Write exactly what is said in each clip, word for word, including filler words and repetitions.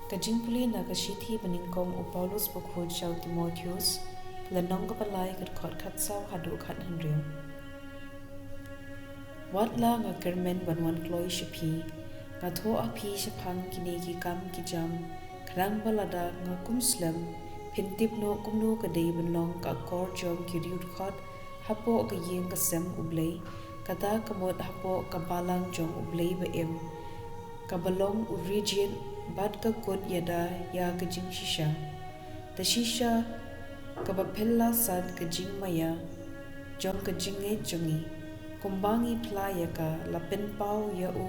Ka jingpule na ka shithi banyngkong u Paulus bakhuid sha u Timotheus, ka lynnong kaba lai, ka dkhot khatsaw haduh khathynriew. Wat la nga kyrmen ban wan kloi sha phi, nga thoh ha phi shaphang kine ki kam ki jam, khnang ba lada nga kum slem, phin tip noh kumno ka dei ban long ka akor jong ki riewdkhot hapoh ka ïing ka sem U Blei, kata ka mut hapoh ka balang jong U Blei ba im, kaba long u rijied bad ka kut ïada ïa ka jingshisha. Te shisha kaba phylla sat ka jingmaïa jong ka jingngeit jong ngi. Kumba ngi phla ïa ka, la pynpaw ïa u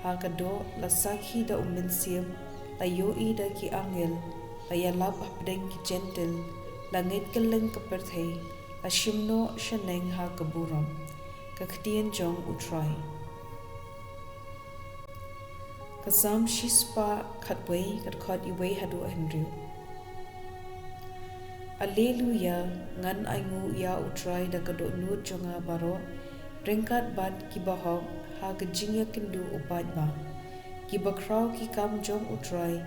ha ka doh, la sakhi da u Mynsiem, la ïohi da ki angel, la ïalap hapdeng ki Jentil, la ngeit kylleng ka pyrthei, la shim noh shaneng ha ka burom. Ka ktien jong U Trai. Ka Salm shispah khatwei, ka dkhot iwei haduh hynriew. Alleluia, ngan ainguh ïa U Trai da ka dohnud jong nga baroh, ryngkat bad ki bahok ha ka jingïakynduh u paidbah. Ki bakhraw ki kam jong U Trai,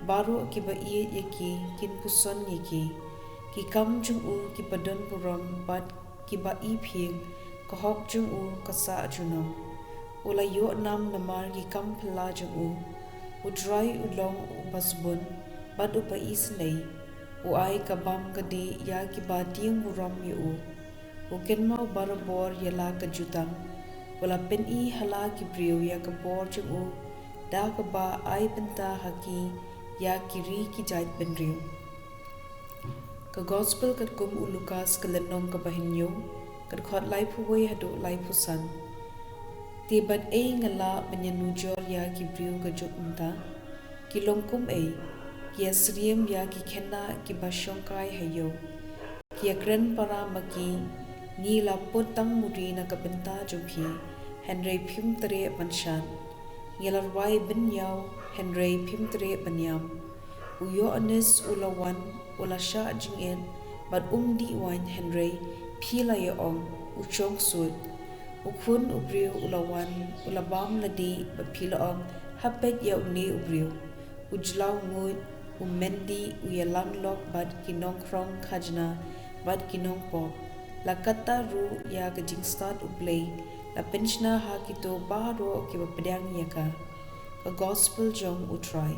baroh ki ba ïeit ïa ki kin puson ïa ki. Ki kam jong u ki ba don burom bad ki ba iphieng, ka hok jong u ka sah junom. U la ïoh nam namar ki kam phylla jong u. U Trai u long u ba sbun bad u ba isynei. U ai ka bam ka dih ïa ki ba tieng burom ïa u. U kynmaw barabor ïa la ka jutang. U la pyni ha la ki briew ïa ka bor jong u, da kaba ai bynta ha ki ïa ki ri ki jait bynriew. Ka Gospel katkum u Lukas, ka lynnong kaba hynñiew, ka dkhot laiphew wei haduh laiphew san. Te bad ei nga lah ban ïanujor ïa ki briew ka juk mynta? Ki long kum ei? Ki ïasyriem ïa ki khynnah ki ba shongkai ha ïew. Ki ïakren para ma ki, ngi la put tang muri na ka bynta jong phi, hynrei phim treh ban shad. Ngi la rwai bynñiaw, hynrei phim treh ban ïam. U Ïoannis u la wan, u la shah jingit, bad um dih waiñ, hynrei phi la ïa ong, u shong suit. U Khun u briew u la wan, u la bam la dih, bad phi la ong, ha peit ïa une u briew. U jlaw nguid, u myndi, u ïalang lok bad ki nongkhrong khajna bad ki nongpop. La katta ruh ïa ka jingstad U Blei la pynshna ha kito baroh ki ba pdiang ïa ka. Ka Gospel jong U Trai.